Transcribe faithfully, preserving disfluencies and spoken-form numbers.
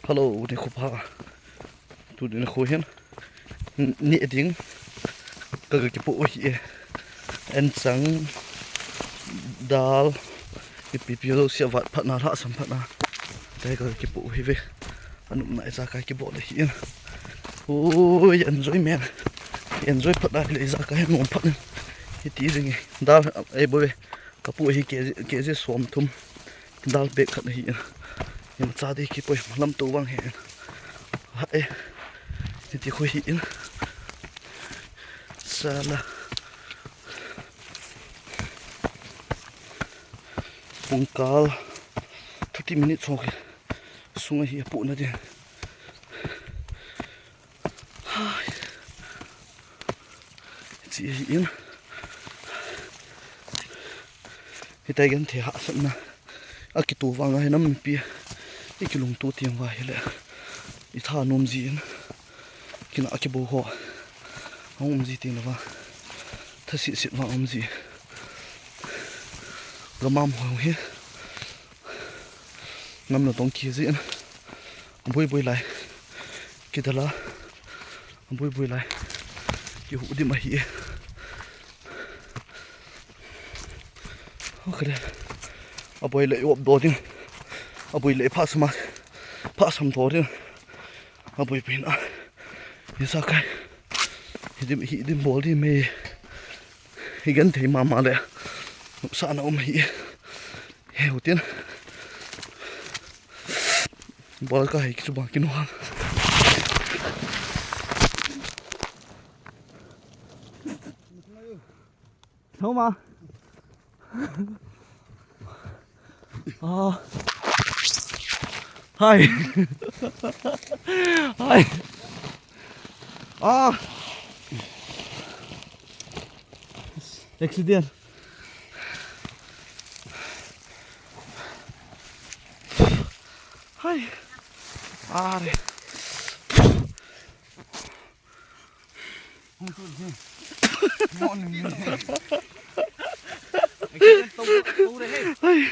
Hello, nikho pha. Tuni nikho hin. Ni ding. Ka ga kipoh u hi e. Anchang. Dal. Ipi pi lo sia vat phatna, lhasam phatna. Tua hi ka ga kipoh u hi ve. Anopna ijakai kibol ahi in. Oi, enjoyment. Enjoy phatna le ijakai nom phat in. Hiti jing e. Dal, ei boi ve. Ka poh hi K G, K G som thum. Dal bag khat ahi in. Imacha ding kipoi lamto vang hi in. Ha e. Hiti khu hi in. Sala. Pungkal. Thirty minutes ho ke. Sung ahi apohna ding. Hai. Chi hi in. Hitia genthei hahsatna. Akitoh vang a hi nampi. Ikilungto teng uva hile. Itha nom jin. Kina kibol ho. Aum ji teng uva. Tha sih sih vang um ji. Gamam ho hi. Nam na tong ki jin. Boi boi lai. Kidala. Boi boi lai. Kihudim ahi. Okay. Aboi le op do ding. Aboi le pha sama. Pha sam do ding. Aboi pin a. Ijakai. Hidim, hidim bol ding me. Hi genthei mama le. Nopsahna um hi. He hotin. Bol ka hai kichu bang kinu ham. Thoma. Ah. Hai. Hai. Ah. Accident. Hai. Are. Morning. Accident to, to re hai. Hai.